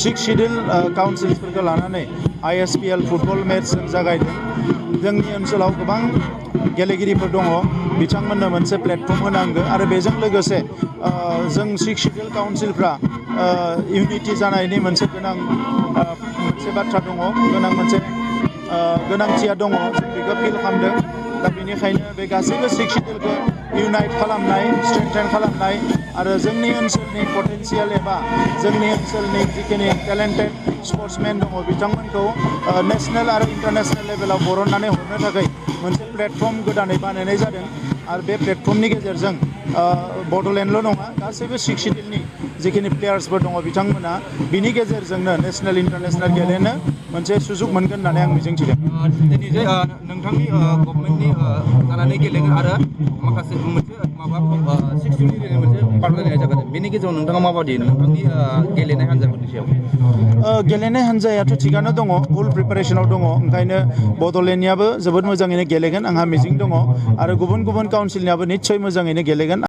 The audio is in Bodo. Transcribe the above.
सिक्स शिडिउल काउन्सिलफोरखौ लानानै ISPL फुटबल मेच जागायदों जोंनि ओनसोलाव गोबां गेलेगिरिफोर दङ बिथांमोननो मोनसे प्लेटफर्म होनांगौ आरो बेजों लोगोसे जों सिक्स शिडिउल काउन्सिलफ्रा इउनिटि जानायनि मोनसे गोनां मोनसे बाथ्रा दङ गोनांथिया दङ जों बेखौ फिल खालामदों दा बेनिखायनो बे गासैबो सिक्स शिडिउलखौ इउनाइट खालामनाय स्ट्रेंथेन खालामनाय आरो जोंनि ओनसोलनि पटेनशियेल एबा जोंनि ओनसोलनि जिखिनि टेलेन्टेड स्पर्ट्समेन दङ बिथांमोनखौ नेसनेल आरो इन्टारनेसनेल लेभेलाव बरननानै हरनो थाखाय मोनसे प्लेटफर्म गोदानै बानायनाय जादों आरो बे प्लेटफर्मनि गेजेरजों बड'लेण्डल' नङा गासैबो सिक्स शिडिउलनि जिखिनि प्लेयार्सफोर दङ बिथांमोना बिनि गेजेरजोंनो नेसनेल इन्टारनेसनेल गेलेनो मोनसे सुजुग मोनगोन होननानै आं मिजिंथिदों दिनै जे नोंथांनि गभर्नमेन्टनि जानानै गेलेगोन आरो माखासे मोनसे माबा सिक्स शिडिउलनि मोनसे बादायलायनाय जागोन बेनि गेजेराव नोंथाङा माबादि नोंथांनि गेलेनाय हान्जाफोरनि सायाव गेलेनाय हान्जायाथ' थिगानो दङ फुल प्रिपारेसनाव दङ ओंखायनो बड'लेण्डनियाबो जोबोद मोजाङैनो गेलेगोन आंहा मिजिं दङ आरो गुबुन गुबुन काउन्सिलनियाबो निस्सय मोजाङैनो गेलेगोन